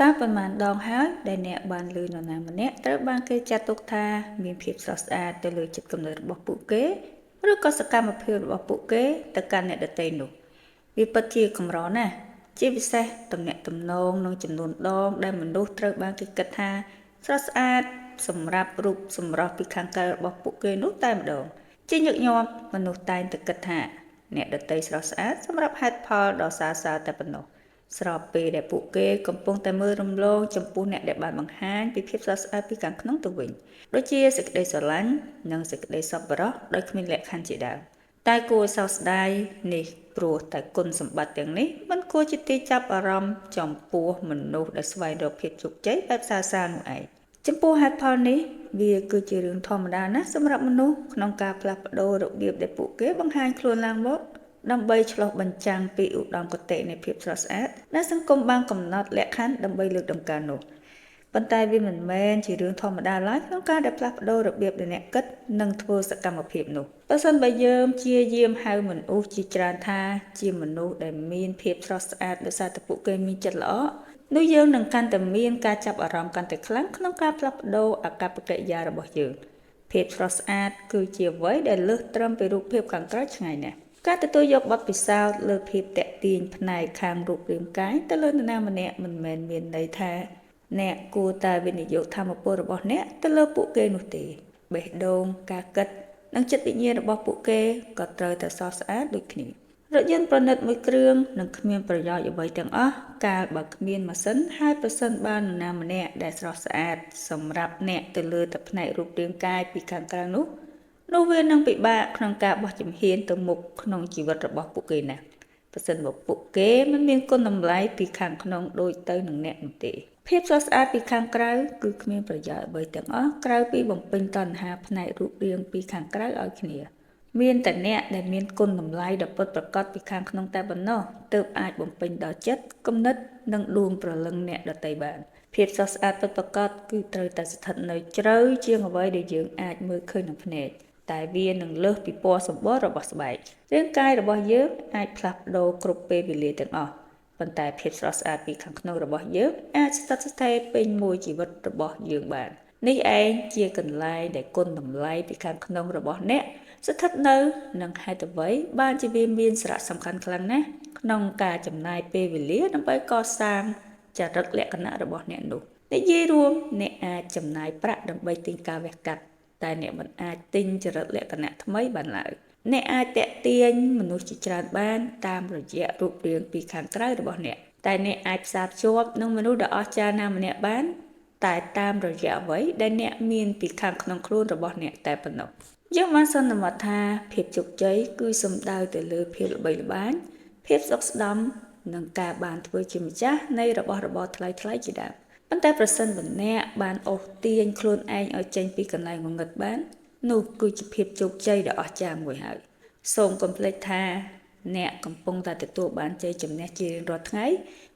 តើប៉ុន្មានដងហើយដែលអ្នកបានឮនរណាម្នាក់ត្រូវបានគេចាត់ទុកថាមានភាពស្រស់ស្អាតទៅលើចិត្តគំនិតរបស់ពួកគេឬក៏សកម្មភាពរបស់ពួកគេទៅកាន់អ្នកដទៃនោះវាពិតជាកម្រណាស់ជាពិសេសទំនាក់ទំនងនិងចំនួនដងដែលមនុស្សត្រូវបានគេគិតថាស្រស់ស្អាតសម្រាប់រូបសម្រស់ពីខាងក្រៅរបស់ពួកគេនោះតែម្ដងជាញឹកញាប់មនុស្សតែងតែគិតថាអ្នកដទៃស្រស់ស្អាតសម្រាប់ហេតុផលដ៏សើសើរតែប៉ុណ្ណោះស្របពេលដែលពួកគេកំពុងតែមើលរំលងចំពោះអ្នកដែលបានបង្ហាញពីភាពស្រស់ស្អាតពីខាងក្នុងទៅវិញដូចជាសេចក្តីស្រឡាញ់និងសេចក្តីសប្បុរសដោយគ្មានលក្ខខណ្ឌជាដើមតែគួរសោកស្ដាយនេះព្រោះតែគុណសម្បត្តិទាំងនេះមិនគួរជាទីចាប់អារម្មណ៍ចំពោះមនុស្សដែលស្វែងរកភាពជោគជ័យបែបសាសានោះឯងចំពោះហេតុផលនេះវាគឺជារឿងធម្មតាណាស់សម្រាប់មនុស្សក្នុងការផ្លាស់ប្ដូររបៀបដែលពួកគេបង្ហាញខ្លួនឡើងមកដើម្បីឆ្លុះបញ្ចាំងពីឧត្តមគតិនៃភាពស្រស់ស្អាតដែលសង្គមបានកំណត់លក្ខខណ្ឌដើម្បីលើកតម្កើងនោះប៉ុន្តែវាមិនមែនជារឿងធម្មតាឡើយក្នុងការដែលផ្លាស់ប្ដូររបៀបដែលអ្នកគិតនិងធ្វើសកម្មភាពនោះប្រសិនបើយើងព្យាយាមហៅមនុស្សជាច្រើនថាជាមនុស្សដែលមានភាពស្រស់ស្អាតដោយសារតែពួកគេមានចិត្តល្អនោះយើងនឹងកាន់តែមានការចាប់អារម្មណ៍កាន់តែខ្លាំងក្នុងការផ្លាស់ប្ដូរអាកប្បកិរិយារបស់យើងភាពស្រស់ស្អាតគឺជាអ្វីដែលលើសត្រឹមពីរូបភាពខាងក្រៅឆ្ងាយណាស់ការទទួលយកបទពិសោធន៍លើភាពតាក់ទាញផ្នែកខាងរូបរាងកាយទៅលើនរណាម្នាក់មិនមែនមានន័យថាអ្នកគួរតែវិនិយោគថាមពលរបស់អ្នកទៅលើពួកគេនោះទេបេះដូងការគិតនិងចិត្តវិញ្ញាណរបស់ពួកគេក៏ត្រូវតែស្រស់ស្អាតដូចគ្នារថយន្តប្រណិតមួយគ្រឿងនឹងគ្មានប្រយោជន៍អ្វីទាំងអស់កាលបើគ្មានម៉ាស៊ីនហើយប្រសិនបើនរណាម្នាក់ដែលស្រស់ស្អាតសម្រាប់អ្នកទៅលើតែផ្នែករូបរាងកាយពីខាងក្រៅនោះនោះវានឹងពិបាកក្នុងការបោះជំហានទៅមុខក្នុងជីវិតរបស់ពួកគេណាស់ប្រសិនបើពួកគេមិនមានគុណតម្លៃពីខាងក្នុងដូចទៅនឹងអ្នកនោះទេភាពស្រស់ស្អាតពីខាងក្រៅគឺគ្មានប្រយោជន៍អ្វីទាំងអស់ក្រៅពីបំពេញតណ្ហាផ្នែករូបរាងពីខាងក្រៅឲ្យគ្នាមានតែអ្នកដែលមានគុណតម្លៃដ៏ពិតប្រាកដពីខាងក្នុងតែប៉ុណ្ណោះទើបអាចបំពេញដល់ចិត្តគំនិតនិងដួងព្រលឹងអ្នកដទៃបានភាពស្រស់ស្អាតពិតប្រាកដគឺត្រូវតែស្ថិតនៅជ្រៅជាងអ្វីដែលយើងអាចមើលឃើញនឹងភ្នែកតែវានឹងលើសពីពណ៌សម្បុររបស់ស្បែករាងកាយរបស់យើងអាចផ្លាស់ប្ដូរគ្រប់ពេលវេលាទាំងអស់ប៉ុន្តែភាពស្រស់ស្អាតពីខាងក្នុងរបស់យើងអាចស្ថិតស្ថេរពេញមួយជីវិតរបស់យើងបាននេះឯងជាកន្លែងដែលគុណតម្លៃពីខាងក្នុងរបស់អ្នកស្ថិតនៅនិងហេតុអ្វីបានជាវាមានសារៈសំខាន់ខ្លាំងណាស់ក្នុងការចំណាយពេលវេលាដើម្បីកសាងចរិតលក្ខណៈរបស់អ្នកនោះនិយាយរួមអ្នកអាចចំណាយប្រាក់ដើម្បីទិញការវះកាត់តែអ្នកមិនអាចទិញចរិតលក្ខណៈថ្មីបានឡើយអ្នកអាចទាក់ទាញមនុស្សជាច្រើនបានតាមរយៈរូបរាងពីខាងក្រៅរបស់អ្នកតែអ្នកអាចផ្សារភ្ជាប់នឹងមនុស្សដ៏អស្ចារ្យណាម្នាក់បានតែតាមរយៈអ្វីដែលអ្នកមានពីខាងក្នុងខ្លួនរបស់អ្នកតែប៉ុណ្ណោះយើងបានសន្មតថាភាពជោគជ័យគឺសំដៅទៅលើភាពល្បីល្បាញភាពសុខស្ដំនិងការបានធ្វើជាម្ចាស់នៃរបស់របរថ្លៃៗជាដើមប៉ុន្តែប្រសិនបើអ្នកបានអូសទាញខ្លួនឯងឲ្យចេញពីកន្លែងងងឹតបាននោះគឺជាភាពជោគជ័យដ៏អស្ចារ្យមួយហើយសូមកុំភ្លេចថាអ្នកកំពុងតែទទួលបានជ័យជំនះជារៀងរាល់ថ្ងៃ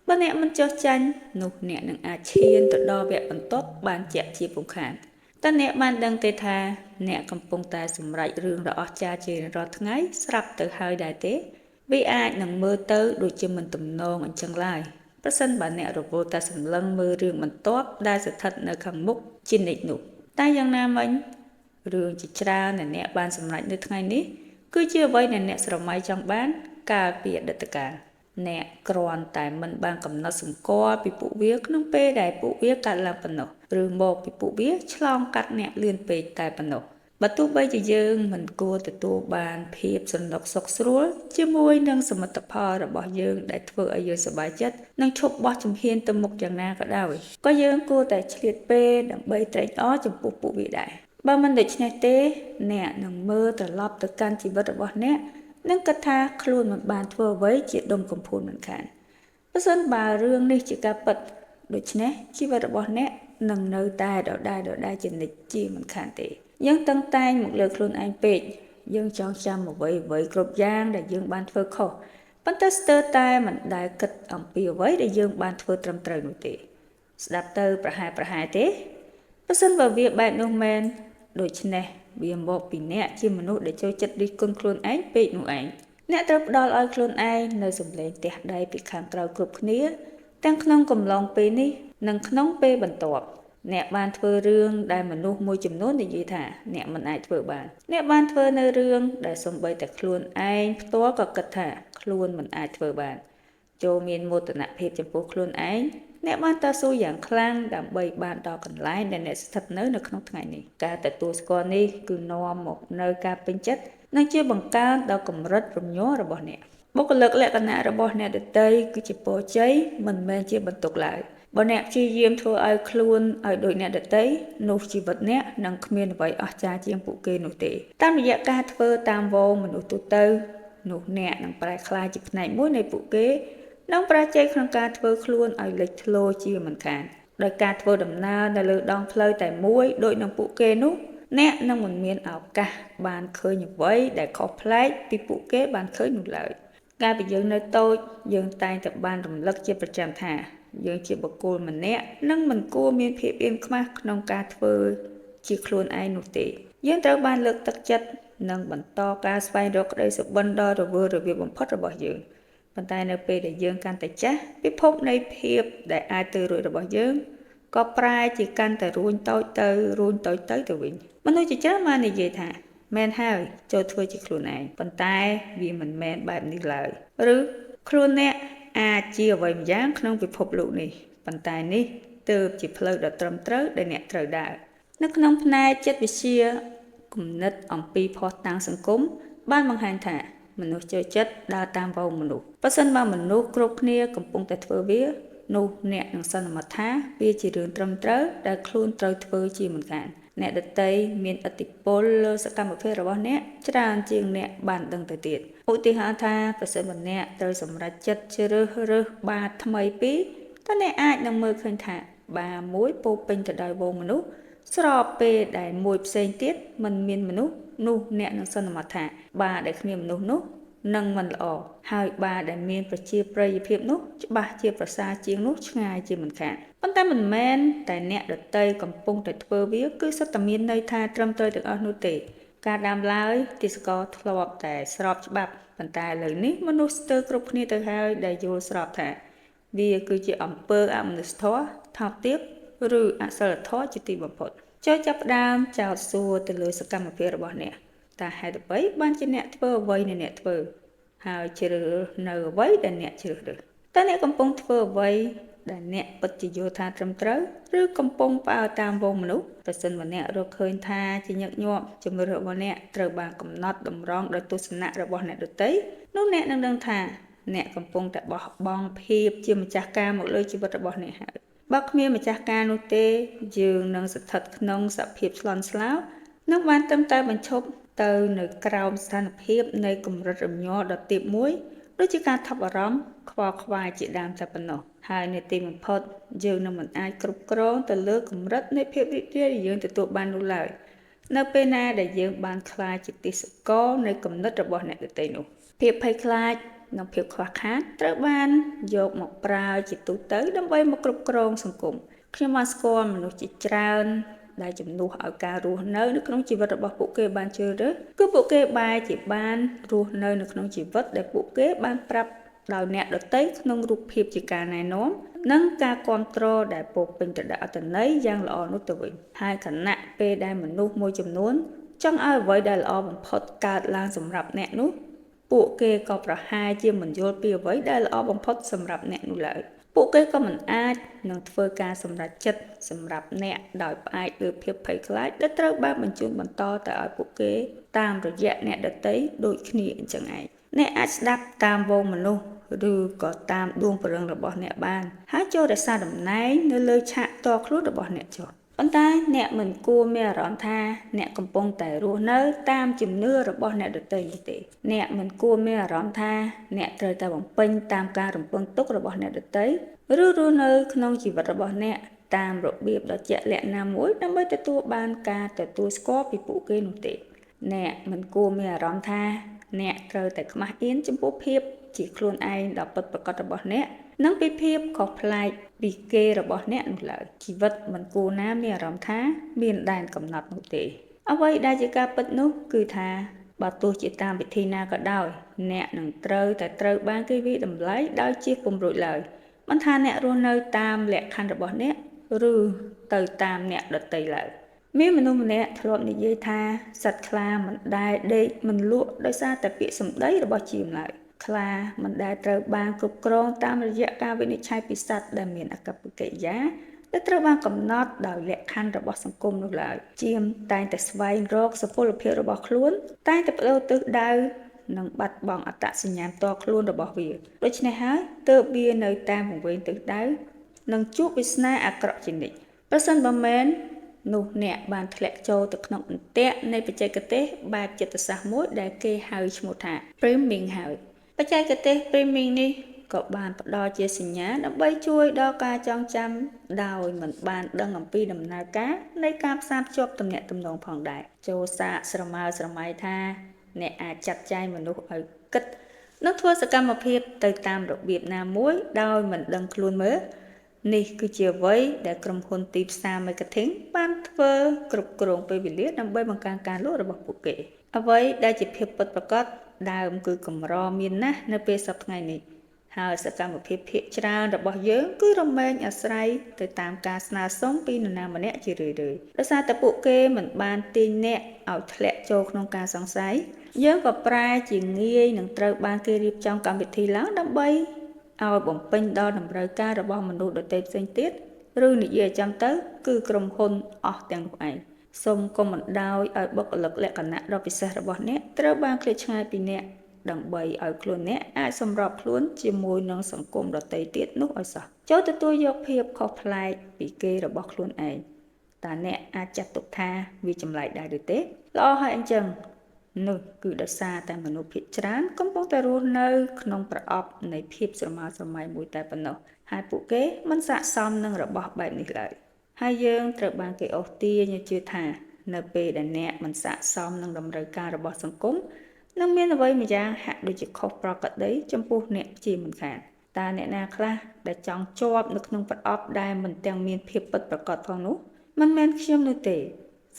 បើអ្នកមិនចុះចាញ់នោះអ្នកនឹងអាចឈានទៅដល់វគ្គបន្ទាប់បានជាក់ជាពុំខានតើអ្នកបានដឹងទេថាអ្នកកំពុងតែសម្រេចរឿងដ៏អស្ចារ្យជារៀងរាល់ថ្ងៃស្រាប់ទៅហើយដែរទេវាអាចនឹងមើលទៅដូចជាមិនទំនងអញ្ចឹងឡើយប្រសិនបើអ្នករវល់តែសម្លឹងមើលរឿងបន្ទាប់ដែលស្ថិតនៅខាងមុខជានិច្ចនោះតែយ៉ាងណាមិញរឿងជាច្រើនដែលអ្នកបានសម្រេចនៅថ្ងៃនេះគឺជាអ្វីដែលអ្នកស្រមៃចង់បានកាលពីអតីតកាលអ្នកគ្រាន់តែមិនបានកំណត់សម្គាល់ពីពួកវាក្នុងពេលដែលពួកវាកើតឡើងប៉ុណ្ណោះឬមកពីពួកវាឆ្លងកាត់អ្នកលឿនពេកតែប៉ុណ្ណោះបើទោះបីជាយើងមិនគួរទទួលបានភាពស្រណុកសុខស្រួលជាមួយនឹងសមិទ្ធផលរបស់យើងដែលធ្វើឲ្យយើងសប្បាយចិត្តនិងឈប់បោះជំហានទៅមុខយ៉ាងណាក៏ដោយក៏យើងគួរតែឆ្លៀតពេលដើម្បីត្រេកអរចំពោះពួកវាដែរបើមិនដូច្នេះទេអ្នកនឹងមើលត្រឡប់ទៅកាន់ជីវិតរបស់អ្នកនិងគិតថាខ្លួនមិនបានធ្វើអ្វីជាដុំកំភួនមិនខានប្រសិនបើរឿងនេះជាការពិតដូច្នេះជីវិតរបស់អ្នកនឹងនៅតែដដែលជានិច្ចជាមិនខានទេយើងតឹងតែងមកលើខ្លួនឯងពេកយើងចង់ចាំអ្វីៗគ្រប់យ៉ាងដែលយើងបានធ្វើខុសប៉ុន្តែស្ទើរតែមិនដែលគិតអំពីអ្វីដែលយើងបានធ្វើត្រឹមត្រូវនោះទេស្ដាប់ទៅប្រហែលទេប្រសិនបើវាបែបនោះមែនដូច្នេះវាមកពីអ្នកជាមនុស្សដែលចូលចិត្តរិះគន់ខ្លួនឯងពេកនោះឯងអ្នកត្រូវផ្ដល់ឲ្យខ្លួនឯងនៅសម្លេងទះដៃពីខាងក្រៅគ្រប់គ្នាទាំងក្នុងកំឡុងពេលនេះ និងក្នុងពេលបន្ទាប់អ្នកបានធ្វើរឿងដែលមនុស្សមួយចំនួននិយាយថាអ្នកមិនអាចធ្វើបានអ្នកបានធ្វើនៅរឿងដែលសូម្បីតែខ្លួនឯងផ្ទាល់ក៏គិតថាខ្លួនមិនអាចធ្វើបានចូលមានមោទនភាពចំពោះខ្លួនឯងអ្នកបានតស៊ូយ៉ាងខ្លាំងដើម្បីបានដល់កន្លែងដែលអ្នកស្ថិតនៅក្នុងថ្ងៃនេះការទទួលស្គាល់នេះគឺនាំមកនូវការពេញចិត្តនិងជាបង្កើនដល់កម្រិតរំញ័ររបស់អ្នកបុគ្គលិកលក្ខណៈរបស់អ្នកដទៃគឺជាពរជ័យមិនមែនជាបន្ទុកឡើយបើអ្នកព្យាយាមធ្វើឲ្យខ្លួនឲ្យដូចអ្នកដទៃនោះជីវិតអ្នកនឹងគ្មានអ្វីអស្ចារ្យជាងពួកគេនោះទេតាមរយៈការធ្វើតាមហ្វូងមនុស្សទូទៅនោះអ្នកនឹងប្រែក្លាយជាផ្នែកមួយនៃពួកគេនិងបរាជ័យក្នុងការធ្វើខ្លួនឲ្យលេចធ្លោជាមិនខានដោយការធ្វើដំណើរនៅលើដងផ្លូវតែមួយដូចនឹងពួកគេនោះអ្នកនឹងមិនមានឱកាសបានឃើញអ្វីដែលខុសប្លែកពីពួកគេបានឃើញនោះឡើយកាលពីយើងនៅតូចយើងតែងតែបានរំលឹកជាប្រចាំថាយើងជាបុគ្គលម្នាក់និងមិនគួរមានភាពអៀនខ្មាស់ក្នុងការធ្វើជាខ្លួនឯងនោះទេយើងត្រូវបានលើកទឹកចិត្តនិងបន្តការស្វែងរកក្តីសុបិនដ៏រវើរវាយបំផុតរបស់យើងប៉ុន្តែនៅពេលដែលយើងកាន់តែចាស់ពិភពនៃភាពដែលអាចទៅរួចរបស់យើងក៏ប្រែជាកាន់តែរួញតូចទៅរួញតូចទៅទៅវិញមនុស្សជាច្រើនបាននិយាយថាមែនហើយចូលធ្វើជាខ្លួនឯងប៉ុន្តែវាមិនមែនបែបនេះឡើយឬខ្លួនអ្នកអាចជាអ្វីម្យ៉ាងក្នុងពិភពលោកនេះប៉ុន្តែនេះទើបជាផ្លូវដ៏ត្រឹមត្រូវដែលអ្នកត្រូវដើរនៅក្នុងផ្នែកចិត្តវិទ្យាគំនិតអំពីភស្តុតាងសង្គមបានបង្ហាញថាមនុស្សចូលចិត្តដើរតាមហ្វូងមនុស្សប្រសិនបើមនុស្សគ្រប់គ្នាកំពុងតែធ្វើវានោះអ្នកនឹងសន្មតថាវាជារឿងត្រឹមត្រូវដែលខ្លួនត្រូវធ្វើជាមិនខានអ្នកដទៃមានឥទ្ធិពលលើសកម្មភាពរបស់អ្នកច្រើនជាងអ្នកបានដឹងទៅទៀតឧទាហរណ៍ថាប្រសិនបើអ្នកត្រូវសម្រេចចិត្តជ្រើសរើសបារថ្មីពីរតើអ្នកអាចនឹងមើលឃើញថាបារមួយពោពេញទៅដោយហ្វូងមនុស្សស្របពេលដែលមួយផ្សេងទៀតមិនមានមនុស្សនោះអ្នកនឹងសន្មតថាបារដែលគ្មានមនុស្សនោះនឹងមិនល្អហើយបារដែលមានប្រជាប្រិយភាពនោះច្បាស់ជាប្រសើរជាងនោះឆ្ងាយជាមិនខានប៉ុន្តែមិនមែនតែអ្នកដទៃកំពុងតែធ្វើវាគឺសុទ្ធតែមានន័យថាត្រឹមត្រូវទាំងអស់នោះទេការដើមឡើយទេសកលធ្លាប់តែស្របច្បាប់ប៉ុន្តែឥឡូវនេះមនុស្សស្ទើរគ្រប់គ្នាទៅហើយដែលយល់ស្របថាវាគឺជាអំពើអមនុស្សធម៌ថោកទាបឬអសិលធម៌ជាទីបំផុតចូលចាប់ផ្ដើមចោទសួរទៅលើសកម្មភាពរបស់អ្នកតើហេតុអ្វីបានជាអ្នកធ្វើអ្វីដែលអ្នកធ្វើហើយជ្រើសរើសនៅអ្វីដែលអ្នកជ្រើសរើសតើអ្នកកំពុងធ្វើអ្វីដែលអ្នកពិតជាយល់ថាត្រឹមត្រូវឬកំពុងផ្អើលតាមហ្វូងមនុស្សប្រសិនបើអ្នករកឃើញថាជាញឹកញាប់ជម្រើសរបស់អ្នកត្រូវបានកំណត់តម្រង់ដោយទស្សនៈរបស់អ្នកដទៃនោះអ្នកនឹងដឹងថាអ្នកកំពុងតែបោះបង់ភាពជាម្ចាស់ការមកលើជីវិតរបស់អ្នកហើយបើគ្មានម្ចាស់ការនោះទេយើងនឹងស្ថិតក្នុងសភាពស្លន់ស្លោនិងបានត្រឹមតែបញ្ឈប់ទៅនៅក្រោមស្ថានភាពនៃកម្រិតរំញ័រដ៏ទាបមួយដូចជាការថប់អារម្មណ៍ខ្វល់ខ្វាយជាដើមតែប៉ុណ្ណោះហើយនៅទីបំផុតយើងនឹងមិនអាចគ្រប់គ្រងទៅលើកម្រិតនៃភាពរីករាយដែលយើងទទួលបាននោះឡើយនៅពេលណាដែលយើងបានក្លាយជាទេសករនៃគំនិតរបស់អ្នកដទៃនោះភាពភ័យខ្លាចនិងភាពខ្វះខាតត្រូវបានយកមកប្រើជាទូទៅដើម្បីមកគ្រប់គ្រងសង្គមខ្ញុំបានស្គាល់មនុស្សជាច្រើនដែលជំនួសឲ្យការរស់នៅនៅក្នុងជីវិតរបស់ពួកគេបានជ្រើសរើសគឺពួកគេបែរជាបានរស់នៅនៅក្នុងជីវិតដែលពួកគេបានប្រាប់ដោយអ្នកដទៃក្នុងរូបភាពជាការណែនាំនិងការគាំទ្រដែលពោពេញទៅដោយអត្ថន័យយ៉ាងល្អនោះទៅវិញហើយខណៈពេលដែលមនុស្សមួយចំនួនចង់ឲ្យអ្វីដែលល្អបំផុតកើតឡើងសម្រាប់អ្នកនោះពួកគេក៏ប្រហែលជាមិនយល់ពីអ្វីដែលល្អបំផុតសម្រាប់អ្នកនោះឡើយពួកគេក៏មិនអាចនឹងធ្វើការសម្រេចចិត្តសម្រាប់អ្នកដោយផ្អែកលើភាពភ័យខ្លាចដែលត្រូវបានបញ្ជូនបន្តទៅឲ្យពួកគេតាមរយៈអ្នកដទៃដូចគ្នាអញ្ចឹងឯងអ្នកអាចស្ដាប់តាមហ្វូងមនុស្សឬក៏តាមដួងព្រលឹងរបស់អ្នកបានហើយចូលរក្សាតំណែងនៅលើឆាកផ្ទាល់ខ្លួនរបស់អ្នកចុះប៉ុន្តែអ្នកមិនគួរមានអារម្មណ៍ថាអ្នកកំពុងតែរស់នៅតាមជំនឿរបស់អ្នកដទៃនោះទេអ្នកមិនគួរមានអារម្មណ៍ថាអ្នកត្រូវតែបំពេញតាមការរំពឹងទុករបស់អ្នកដទៃឬរស់នៅក្នុងជីវិតរបស់អ្នកតាមរបៀបដ៏ជាក់លាក់ណាមួយដើម្បីទទួលបានការទទួលស្គាល់ពីពួកគេនោះទេអ្នកមិនគួរមានអារម្មណ៍ថាអ្នកត្រូវតែខ្មាស់អៀនចំពោះភាពជាខ្លួនឯងដ៏ពិតប្រាកដរបស់អ្នកនិងពីភាពខុសប្លែកពីគេរបស់អ្នកនោះឡើយជីវិតមិនគួរណាមានអារម្មណ៍ថាមានដែនកំណត់នោះទេអ្វីដែលជាការពិតនោះគឺថាបើទោះជាតាមវិធីណាក៏ដោយអ្នកនឹងត្រូវតែត្រូវបានគេវាយតម្លៃដោយជៀសពុំរួចឡើយ មិនថាអ្នករស់នៅតាមលក្ខខណ្ឌរបស់អ្នក ឬទៅតាមអ្នកដទៃឡើយមានមនុស្សម្នាក់ធ្លាប់និយាយថាសត្វខ្លាមិនដែលដេកមិនលក់ដោយសារតែពាក្យសម្ដីរបស់ជាមឡើយខ្លាមិនដែលត្រូវបានគ្រប់គ្រងតាមរយៈការវិនិច្ឆ័យពីសត្វដែលមានអាកប្បកិរិយាដែលត្រូវបានកំណត់ដោយលក្ខខណ្ឌរបស់សង្គមនោះឡើយជាមតែងតែស្វែងរកសុពលភាពរបស់ខ្លួនតែងតែប្ដូរទិសដៅនិងបាត់បង់អត្តសញ្ញាណផ្ទាល់ខ្លួនរបស់វាដូច្នេះហើយទើបវានៅតាមវង្វេងទិសដៅនិងជួបវាសនាអាក្រក់ជានិច្ចប្រសិនបើមែននោះអ្នកបានធ្លាក់ចូលទៅក្នុងអន្ទាក់នៃបច្ចេកទេសបែបចិត្តសាស្ត្រមួយដែលគេហៅឈ្មោះថា Priming ហើយបច្ចេកទេស Priming នេះក៏បានផ្ដល់ជាសញ្ញាដើម្បីជួយដល់ការចងចាំដោយមិនបានដឹងអំពីដំណើរការនៃការផ្សារភ្ជាប់ទំនាក់ទំនងផងដែរចូលសាកស្រមើស្រមៃថាអ្នកអាចចាត់ចែងមនុស្សឲ្យគិតនិងធ្វើសកម្មភាពទៅតាមរបៀបណាមួយដោយមិនដឹងខ្លួនមើលនេះគឺជាអ្វីដែលក្រុមហ៊ុនទីផ្សារ Marketing បានធ្វើគ្រប់គ្រងពេលវេលាដើម្បីបង្កើនការលក់របស់ពួកគេអ្វីដែលជាភាពពិតប្រាកដដើមគឺកម្រមានណាស់នៅពេលសប្តាហ៍ថ្ងៃនេះហើយសកម្មភាពភាគច្រើនរបស់យើងគឺរមែងអាស្រ័យទៅតាមការស្នើសុំពីនរណាម្នាក់ជារឿយៗដោយសារតែពួកគេមិនបានទាញអ្នកឲ្យធ្លាក់ចូលក្នុងការសង្ស័យយើងក៏ប្រែជាងាយនឹងត្រូវបានគេរៀបចំកម្មវិធីឡើងដើម្បីឲ្យបំពេញដល់តម្រូវការរបស់មនុស្សដទៃផ្សេងទៀតឬនិយាយឲ្យចំទៅគឺក្រុមហ៊ុនអស់ទាំងនោះឯងសូមកុំបណ្ដោយឲ្យបុគ្គលិកលក្ខណៈដ៏ពិសេសរបស់អ្នកត្រូវបានឃ្លាតឆ្ងាយពីអ្នកដើម្បីឲ្យខ្លួនអ្នកអាចសម្របខ្លួនជាមួយនឹងសង្គមដទៃទៀតនោះឲ្យសោះចូលទទួលយកភាពខុសប្លែកពីគេរបស់ខ្លួនឯងតើអ្នកអាចចាត់ទុកថាវាចម្លែកដែរឬទេល្អហើយអញ្ចឹងនោះគឺដោយសារតែមនុស្សភាគច្រើនកំពុងតែរស់នៅក្នុងប្រអប់នៃភាពស្រមើស្រមៃមួយតែប៉ុណ្ណោះហើយពួកគេមិនស័ក្តិសមនឹងរបស់បែបនេះឡើយហើយយើងត្រូវបានគេអូសទាញឲ្យជឿថានៅពេលដែលអ្នកមិនស័ក្តិសមនឹងតម្រូវការរបស់សង្គមនឹងមានអ្វីម្យ៉ាងហាក់ដូចជាខុសប្រក្រតីចំពោះអ្នកជាមិនខានតើអ្នកណាខ្លះដែលចង់ជាប់នៅក្នុងប្រអប់ដែលមិនទាំងមានភាពពិតប្រាកដផងនោះមិនមែនខ្ញុំនោះទេ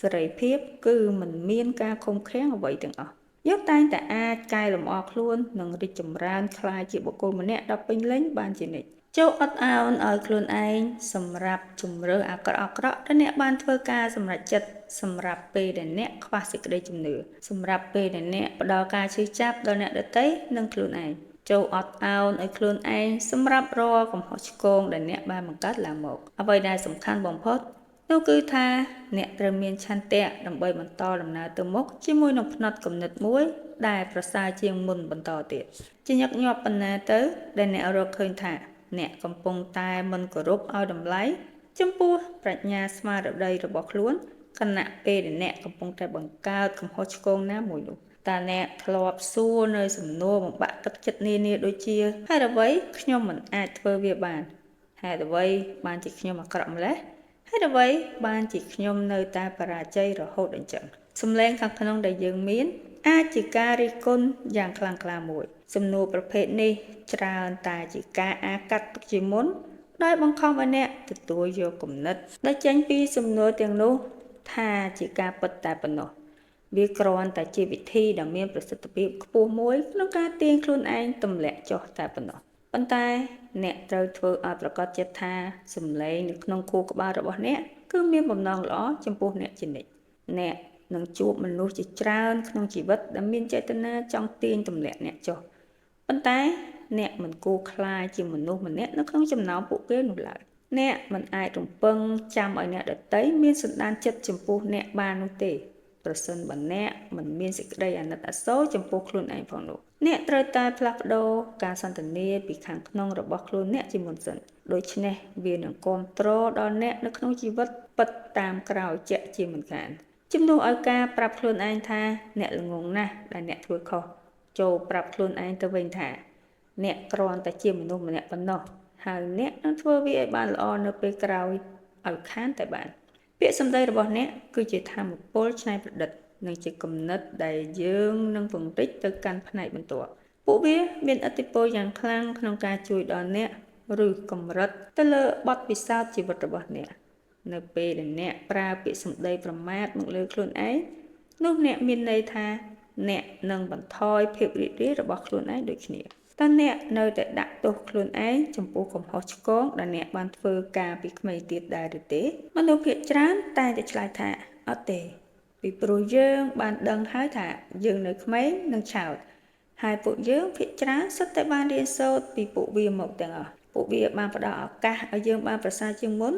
សេរីភាពគឺមិនមានការឃុំឃាំងអ្វីទាំងអស់យើងតែងតែអាចកែលម្អខ្លួននិងរីកចម្រើនក្លាយជាបុគ្គលម្នាក់ដ៏ពេញលេញបានជានិច្ចចូលអត់ឱនឲ្យខ្លួនឯងសម្រាប់ជម្រើសអាក្រក់ៗដែលអ្នកបានធ្វើការសម្រេចចិត្តសម្រាប់ពេលដែលអ្នកខ្វះសេចក្តីជំនឿសម្រាប់ពេលដែលអ្នកផ្ដល់ការឈឺចាប់ដល់អ្នកដទៃនិងខ្លួនឯងចូលអត់ឱនឲ្យខ្លួនឯងសម្រាប់រាល់កំហុសឆ្គងដែលអ្នកបានបង្កើតឡើងមកអ្វីដែលសំខាន់បំផុតនោះគឺថាអ្នកត្រូវមានឆន្ទៈដើម្បីបន្តដំណើរទៅមុខជាមួយនឹងផ្នត់គំនិតមួយដែលប្រសើរជាងមុនបន្តទៀតជាញឹកញាប់ប៉ុណ្ណាទៅដែលអ្នករកឃើញថាអ្នកកំពុងតែមិនគោរពឲ្យតម្លៃចំពោះប្រាជ្ញាស្មារតីរបស់ខ្លួនខណៈពេលដែលអ្នកកំពុងតែបង្កើតកំហុសឆ្គងណាមួយនោះតើអ្នកធ្លាប់សួរនៅសំណួរបំបាក់ទឹកចិត្តនានាដូចជាហេតុអ្វីខ្ញុំមិនអាចធ្វើវាបានហេតុអ្វីបានជាខ្ញុំអាក្រក់ម្ល៉េះហេតុអ្វីបានជាខ្ញុំនៅតែបរាជ័យរហូតអញ្ចឹងសំឡេងខាងក្នុងដែលយើងមានអាចជាការរិះគន់យ៉ាងខ្លាំងក្លាមួយសំណួរប្រភេទនេះច្រើនតែជាការអាកាត់ទុកជាមុនដោយបង្ខំឲ្យអ្នកទទួលយកគំនិតដែលចេញពីសំណួរទាំងនោះថាជាការពិតតែប៉ុណ្ណោះវាគ្រាន់តែជាវិធីដ៏មានប្រសិទ្ធភាពខ្ពស់មួយក្នុងការទាញខ្លួនឯងទម្លាក់ចុះតែប៉ុណ្ណោះប៉ុន្តែអ្នកត្រូវធ្វើឲ្យប្រាកដចិត្តថាសំឡេងនៅក្នុងខួរក្បាលរបស់អ្នកគឺមានបំណងល្អចំពោះអ្នកជានិច្ចអ្នកនឹងជួបមនុស្សជាច្រើនក្នុងជីវិតដែលមានចេតនាចង់ទាញទម្លាក់អ្នកចុះប៉ុន្តែអ្នកមិនគួរក្លាយជាមនុស្សម្នាក់នៅក្នុងចំណោមពួកគេនោះឡើយអ្នកមិនអាចរំពឹងចាំឲ្យអ្នកដទៃមានសន្តានចិត្តចំពោះអ្នកបាននោះទេប្រសិនបើអ្នកមិនមានសេចក្តីអាណិតអាសូរចំពោះខ្លួនឯងផងនោះអ្នកត្រូវតែផ្លាស់ប្ដូរការសន្ទនាពីខាងក្នុងរបស់ខ្លួនអ្នកជាមុនសិនដូច្នេះវានឹងគាំទ្រដល់អ្នកនៅក្នុងជីវិតពិតតាមក្រោយជាក់ជាមិនខានជំនួសឲ្យការប្រាប់ខ្លួនឯងថាអ្នកល្ងង់ណាស់ដែលអ្នកធ្វើខុសចូលប្រាប់ខ្លួនឯងទៅវិញថាអ្នកគ្រាន់តែជាមនុស្សម្នាក់ប៉ុណ្ណោះហើយអ្នកនឹងធ្វើវាឲ្យបានល្អនៅពេលក្រោយឲ្យខានតែបានពាក្យសម្ដីរបស់អ្នកគឺជាធម៌ពលច្នៃប្រឌិតនិងជាគំនិតដែលយើងនឹងពង្រីកទៅកាន់ផ្នែកបន្ទាប់ពួកវាមានឥទ្ធិពលយ៉ាងខ្លាំងក្នុងការជួយដល់អ្នកឬកម្រិតទៅលើបទពិសោធន៍ជីវិតរបស់អ្នកនៅពេលដែលអ្នកប្រើពាក្យសម្ដីប្រមាថមកលើខ្លួនឯងនោះអ្នកមានន័យថាអ្នកនឹងបន្ថយភាពរីករាយរបស់ខ្លួនឯងដូចគ្នា តើអ្នកនៅតែដាក់ទោសខ្លួនឯងចំពោះកំហុសឆ្គងដែលអ្នកបានធ្វើកាលពីក្មេងទៀតដែរឬទេមនុស្សភាគច្រើនតែងតែឆ្លើយថាអត់ទេពីព្រោះយើងបានដឹងហើយថាយើងនៅក្មេងនិងឆោតហើយពួកយើងភាគច្រើនសុទ្ធតែបានរៀនសូត្រពីពួកវាមកទាំងអស់ពួកវាបានផ្ដល់ឱកាសឲ្យយើងបានប្រសើរជាងមុន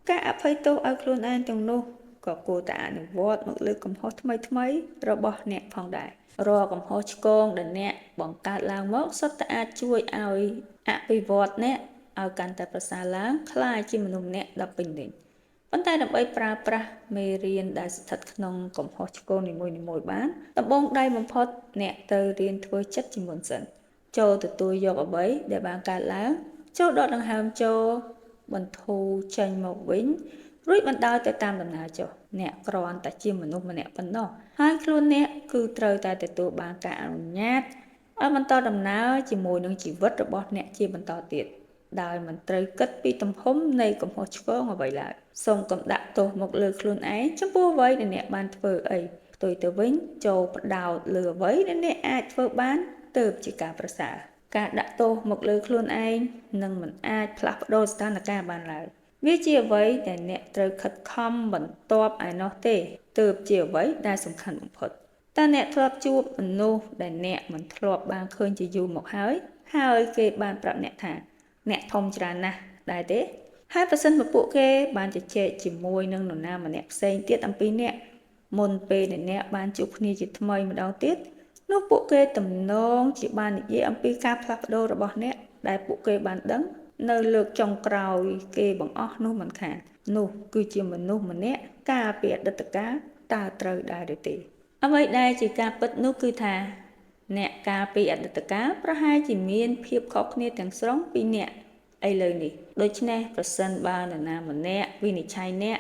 ការអភ័យទោសឲ្យខ្លួនឯងទាំងនោះក៏គួរតែអនុវត្តមកលើកំហុសថ្មីៗរបស់អ្នកផងដែររាល់កំហុសឆ្គងដែលអ្នកបង្កើតឡើងមកសុទ្ធតែអាចជួយឲ្យអភិវឌ្ឍអ្នកឲ្យកាន់តែប្រសើរឡើងក្លាយជាមនុស្សម្នាក់ដ៏ពេញលេញប៉ុន្តែដើម្បីប្រើប្រាស់មេរៀនដែលស្ថិតក្នុងកំហុសឆ្គងនីមួយៗបានដំបូងដៃបំផុតអ្នកត្រូវរៀនធ្វើចិត្តជាមុនសិនចូលទទួលយកអ្វីដែលបានកើតឡើងចូលដកដង្ហើមចូលបន្ធូរចេញមកវិញរួចបណ្ដោយទៅតាមដំណើរចុះអ្នកគ្រាន់តែជាមនុស្សម្នាក់ប៉ុណ្ណោះហើយខ្លួនអ្នកគឺត្រូវតែទទួលបានការអនុញ្ញាតឲ្យបន្តដំណើរជាមួយនឹងជីវិតរបស់អ្នកជាបន្តទៀតដោយមិនត្រូវគិតពីទំហំនៃកំហុសឆ្គងអ្វីឡើយសូមកុំដាក់ទោសមកលើខ្លួនឯងចំពោះអ្វីដែលអ្នកបានធ្វើអីផ្ទុយទៅវិញចូលផ្ដោតលើអ្វីដែលអ្នកអាចធ្វើបានទើបជាការប្រសើរការដាក់ទោសមកលើខ្លួនឯងនឹងមិនអាចផ្លាស់ប្ដូរស្ថានភាពបានឡើយវាជាអ្វីដែលអ្នកត្រូវខិតខំបន្ទាប់ឯណោះទេទើបជាអ្វីដែលសំខាន់បំផុតតើអ្នកធ្លាប់ជួបមនុស្សដែលអ្នកមិនធ្លាប់បានឃើញជាយូរមកហើយហើយគេបានប្រាប់អ្នកថាអ្នកធំច្រើនណាស់ដែរទេហើយប្រសិនបើពួកគេបានជជែកជាមួយនឹងនរណាម្នាក់ផ្សេងទៀតអំពីអ្នកមុនពេលដែលអ្នកបានជួបគ្នាជាថ្មីម្ដងទៀតនោះពួកគេទំនងជាបាននិយាយអំពីការផ្លាស់ប្ដូររបស់អ្នកដែលពួកគេបានដឹងនៅលើកចុងក្រោយគេបង្អស់នោះមិនខាននោះគឺជាមនុស្សម្នាក់កាលពីអតីតកាលតើត្រូវដែរឬទេអ្វីដែលជាការពិតនោះគឺថាអ្នកកាលពីអតីតកាលប្រហែលជាមានភាពខុសគ្នាទាំងស្រុងពីអ្នកឥឡូវនេះដូច្នេះប្រសិនបើនរណាម្នាក់វិនិច្ឆ័យអ្នក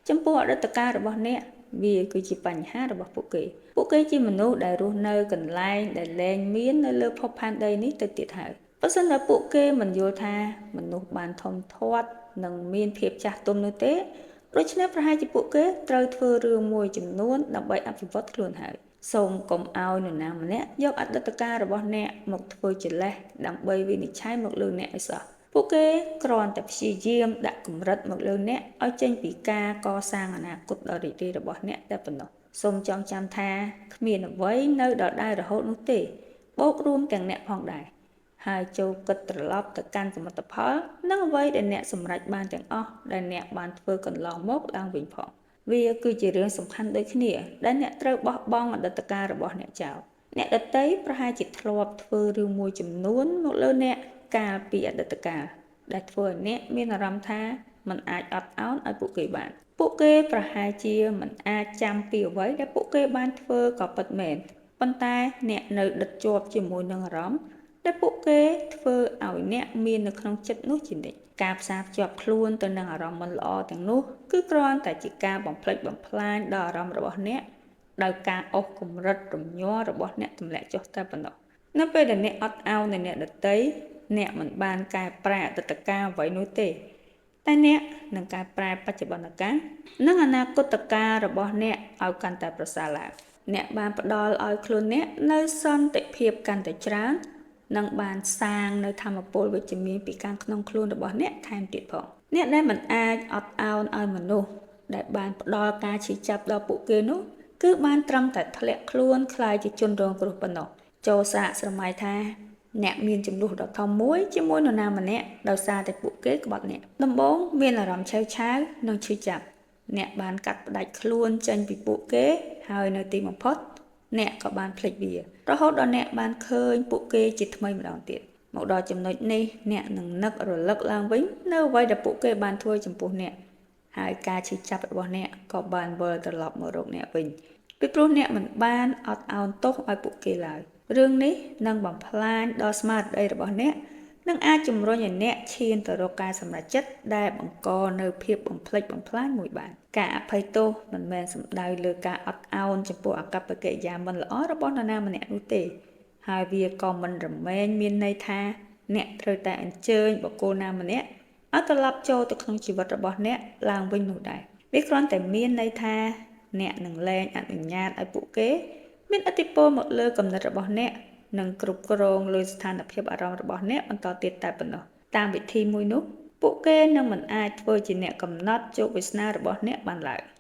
ចំពោះអតីតកាលរបស់អ្នកវាគឺជាបញ្ហារបស់ពួកគេពួកគេជាមនុស្សដែលរស់នៅកន្លែងដែលលែងមាននៅលើភពផែនដីនេះទៅទៀតហើយប្រសិនបើពួកគេមិនយល់ថាមនុស្សបានធំធាត់និងមានភាពចាស់ទុំនោះទេដូច្នេះប្រហែលជាពួកគេត្រូវធ្វើរឿងមួយចំនួនដើម្បីអភិវឌ្ឍខ្លួនហើយសូមកុំឲ្យនរណាម្នាក់យកអតីតកាលរបស់អ្នកមកធ្វើជាលេសដើម្បីវិនិច្ឆ័យមកលើអ្នកឲ្យសោះពួកគេគ្រាន់តែព្យាយាមដាក់កម្រិតមកលើអ្នកឲ្យចេញពីការកសាងអនាគតដ៏រីករាយរបស់អ្នកតែប៉ុណ្ណោះសូមចងចាំថាគ្មានអ្វីនៅដដែលរហូតនោះទេបូករួមទាំងអ្នកផងដែរហើយចូលគិតត្រឡប់ទៅកាន់សមិទ្ធផលនិងអ្វីដែលអ្នកសម្រេចបានទាំងអស់ដែលអ្នកបានធ្វើកន្លងមកឡើងវិញផងវាគឺជារឿងសំខាន់ដូចគ្នាដែលអ្នកត្រូវបោះបង់អតីតកាលរបស់អ្នកចោលអ្នកដទៃប្រហែលជាធ្លាប់ធ្វើរឿងមួយចំនួនមកលើអ្នកកាលពីអតីតកាលដែលធ្វើឲ្យអ្នកមានអារម្មណ៍ថាមិនអាចអត់ឱនឲ្យពួកគេបានពួកគេប្រហែលជាមិនអាចចាំពីអ្វីដែលពួកគេបានធ្វើក៏ពិតមែនប៉ុន្តែអ្នកនៅដិតជាប់ជាមួយនឹងអារម្មណ៍ដែលពួកគេធ្វើឲ្យអ្នកមាននៅក្នុងចិត្តនោះជានិច្ចការផ្សារភ្ជាប់ខ្លួនទៅនឹងអារម្មណ៍មិនល្អទាំងនោះគឺគ្រាន់តែជាការបំផ្លិចបំផ្លាញដល់អារម្មណ៍របស់អ្នកដោយការអស់កម្រិតរំញ័ររបស់អ្នកទម្លាក់ចុះតែប៉ុណ្ណោះនៅពេលដែលអ្នកអត់ឱនในអ្នកដទៃអ្នកមិនបានកែប្រែអតីតកាលអ្វីនោះទេតែអ្នកនឹងកែប្រែបច្ចុប្បន្នកាលនិងអនាគតកាលរបស់អ្នកឲ្យកាន់តែប្រសើរឡើងអ្នកបានផ្ដល់ឲ្យខ្លួនអ្នកនូវសន្តិភាពកាន់តែច្រើននិងបានសាងនៅធម៌ពលវិជ្ជមានពីខាងក្នុងខ្លួនរបស់អ្នកថែមទៀតផងអ្នកដែលមិនអាចអត់ឱនឲ្យមនុស្សដែលបានផ្ដល់ការឈឺចាប់ដល់ពួកគេនោះគឺបានត្រឹមតែធ្លាក់ខ្លួនក្លាយជាជនរងគ្រោះប៉ុណ្ណោះចូលសាកស្រមៃថាអ្នកមានចំនួនដ៏ធំមួយជាមួយនរណាម្នាក់ដោយសារតែពួកគេក្បត់អ្នកដំបូងមានអារម្មណ៍ឆេវឆាវនិងឈឺចាប់អ្នកបានកាត់ផ្តាច់ខ្លួនចេញពីពួកគេហើយនៅទីបំផុតអ្នកក៏បានភ្លេចវារហូតដល់អ្នកបានឃើញពួកគេជាថ្មីម្ដងទៀតមកដល់ចំណុចនេះអ្នកនឹងនឹករលឹកឡើងវិញនៅអ្វីដែលពួកគេបានធ្វើចំពោះអ្នកហើយការឈឺចាប់របស់អ្នកក៏បានវិលត្រឡប់មករកអ្នកវិញពីព្រោះអ្នកមិនបានអត់ឱនទោសឲ្យពួកគេឡើយរឿងនេះនឹងបំផ្លាញដល់ស្មារតីរបស់អ្នកនិងអាចជំរុញឲ្យអ្នកឈានទៅរកការសម្រេចចិត្តដែលបង្កនូវភាពបំផ្លិចបំផ្លាញមួយបានការអភ័យទោសមិនមែនសំដៅលើការអត់ឱនចំពោះអាកប្បកិរិយាមិនល្អរបស់នរណាម្នាក់នោះទេហើយវាក៏មិនរមែងមានន័យថាអ្នកត្រូវតែអញ្ជើញបុគ្គលណាម្នាក់ឲ្យត្រឡប់ចូលទៅក្នុងជីវិតរបស់អ្នកឡើងវិញនោះដែរវាគ្រាន់តែមានន័យថាអ្នកនឹងលែងអនុញ្ញាតឲ្យពួកគេមានឥទ្ធិពលមកលើគំនិតរបស់អ្នក និងគ្រប់គ្រងលើស្ថានភាពអារម្មណ៍របស់អ្នកបន្តទៀតតែប៉ុណ្ណោះតាមវិធីមួយនោះ ពួកគេនឹងមិនអាចធ្វើជាអ្នកកំណត់ជោគវាសនារបស់អ្នកបានឡើយ។